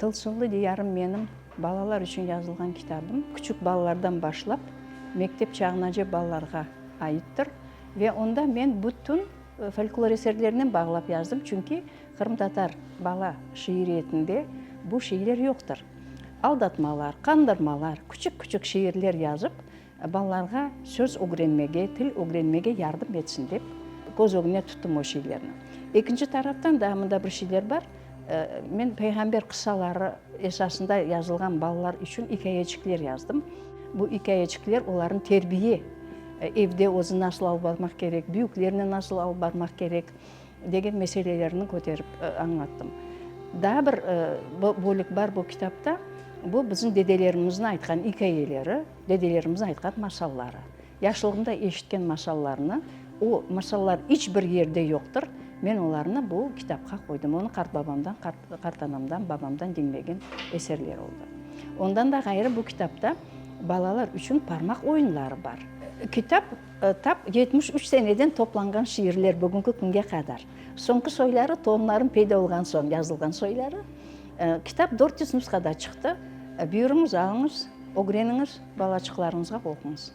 Tılsımlı diyarım menim balalar içün yazılğan kitabım. Küçük balalardan başlap mektep çağınace balalarğa aittir. Ve onda men bütün folklor eserlerinen bağlap yazdım, çünki qırımtatar bala şiiriyetinde bu şeyler yoqtır. Aldatmalar, qandırmalar, küçük-küçük şiirler yazıp, balalarğa söz ögrenmege, til ögrenmege yardım etsin dep, köz ögüne tuttım o şeylerni. Ekinci taraftan, daa mında bir şeyler bar, men peyğamber qıssaları esasında yazılğan balalar içün ikâyeçikler yazdım. Bu ikâyeçikler olarnı terbiye, evde özüni nasıl alıp barmaq kerek, büyüklernen nasıl alıp barmaq kerek degen meselelerni köterip añlattım. Daa bir bölük bar bu kitapta, bu bizim dedelerimizniñ aytqan ikâyeleri, dedelerimizniñ aytqan masalları. Yaşlığımda eşitken masallarnı, o masallar iç bir yerde yoqtır, men olarnı bu kitapqa qoydım. Onı qartbabamdan, qartanamdan, babamdan diñlegen eserler oldı. Ondan da ğayrı bu kitapta balalar içün parmaq oyunları bar. Kitap tap 73 seneden toplanğan şiirler bugünki künge qadar. Soñki soyları torunlarım peyda olğan soñ yazılğan soyları. Kitap 400 nusqada çıqtı. Buyurıñız, alıñız, ögreniñiz, balaçıqlarıñızğa oquñız.